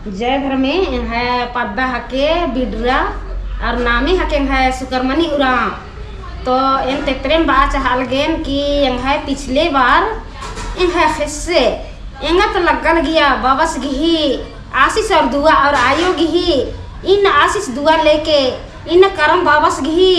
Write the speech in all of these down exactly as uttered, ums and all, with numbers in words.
जय धर्मे। एंग्है पद्दा हके बिडरा और नामे हके एंग्है सुकरमनी उराँव। तो एन तेतरेम बआ चाहलगेन कि एंग्है पिछले बार एंग्है ख़ेस्से एंगा तो लग्गा लगिया बाबस गही आसिस और दुआ और आयो गही इन्ना आसिस दुआ लेके इन्ना करम बाबस गही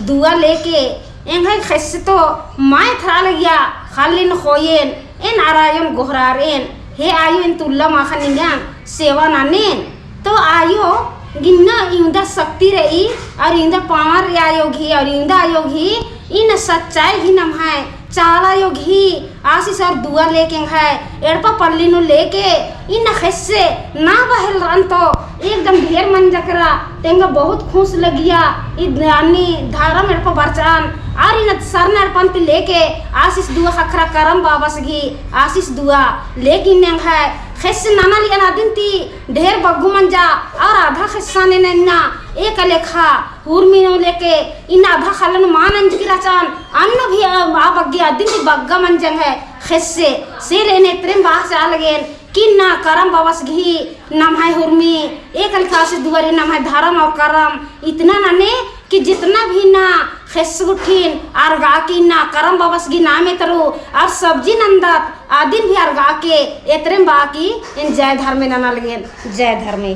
दुआ लेके एंग्है ख़ेस्स तो माय थरा लगिया। ख़ल्लिन ख़ोयेन एन अरा आयोन गोहरारएन, हे आयो एन तुल्ला माख़ा निंगा सेवा ननेन। तो आयो गे इन्ना इवंदा शक्ति रई और इवंदा power रई आयो गही और इवंदा आयो गही इन्ना सच्चाई गही नम्है चाला आयो गही आसिस और दुआ लेके एंग्है एड़पा पल्ली नू लेके इन्ना ख़ेस्से ना बहेल रअन तो एकदम ढेर मंजा केरा। तेंगा बहुत खुस लगिया। इद अन्नी धरम एड़पा बरचन और इन्ना सरना एड़पन ती लेके आसिस दुआ ख़क्खरा करम बाबस गही आसिस दुआ लेके इन्ना एंग्है ख़ेस्स नना लियन अदिन ती ढेर बग्गु मंजा और आधा ख़ेस्सन एन इन्ना एका लेखा हुरमी नू लेके इन्ना आधा ख़ल्लन मा नंजकी रहचन। अन्नु भी आ, आ बग्गे अदिन ती बग्गा मंजा एंग्है ख़ेस्से। से ले एन एतरेम बआ चाहलगेन कि इन्ना करम बाबस गही नम्है हुरमी एका लेखा आसिस दुआ रई, नम्है धरम और करम इतना नने कि जितना भी इन्ना ख़ेस्स गुट्ठिन अरगा की इन्ना करम बाबस गही नामे तरु और सब्जी नन्दत अदिन भी अरगा के एतरेम बआ की एन जय धर्मे नना लगेन। जय धर्मे।